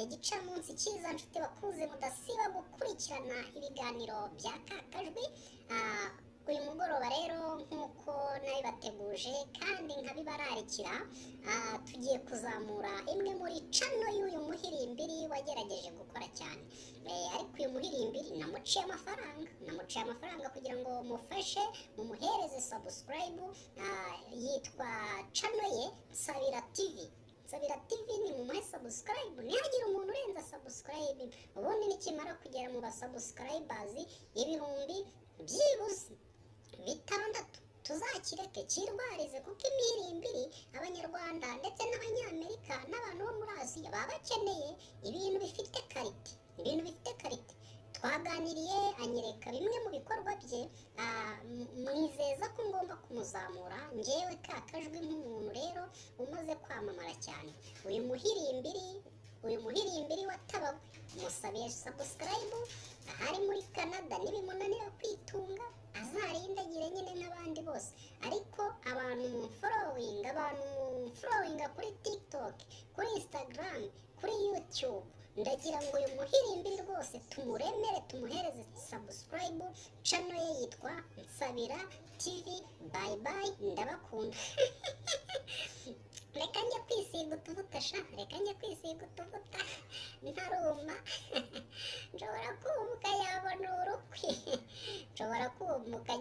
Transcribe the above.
Igicamunsi cyiza, nshuti bakunze mudasiba gukurikirana ibiganiro bya Kakajwi. Uyu mugoroba rero, nk'uko nabibateguje kandi nkabibararikira, tugiye kuzamura imwe muri channel y'uyu muhirimbiri wagerageje gukora cyane. Ariko uyu muhirimbiri namuciye amafaranga, namuciye amafaranga kugira ngo mufashe mumuhereze subscribe. Yitwa channel ye Nsabira TV. Nsabira TV, ni mumuhe subscribe. Ntihagire umuntu urenza subscribe. Ubundi nikimara kugera mu basubscribers ibihumbi byibuze 6, tuzakireke kirwarize, kuko imihirimbiri Abanyarwanda ndetse n'Abanyamerika n'abantu bo muri Aziya baba bakeneye ibintu bifite qualité, ibintu bifite qualité. Twaganiriye, anyereka bimwe mu bikorwa bye, mwizeza ko ngomba kumuzamura ngewe Kakajwi, nk'umuntu rero umaze kwamamara cyane. Uyu muhirimbiri, uyu muhirimbiri watabagwe, musabiye subscribe ahari muri Canada. Nibimunanira kwitunga, azarindagire nyine nk'abandi bose. Ariko abantu mu following, abantu mu following kuri TikTok, kuri Instagram, kuri YouTube, ndagira ngo uyu muhirimbiri rwose tumuremere, tumuhereze subscribe. Channel ye yitwa Nsabira TV. Bye bye, ndabakunda. Reka njye kwisiga utuvuta sha, reka njye kwisiga utuvuta ntaruma. Nshobora kumuka yabona urukwi, nshobora kumuka.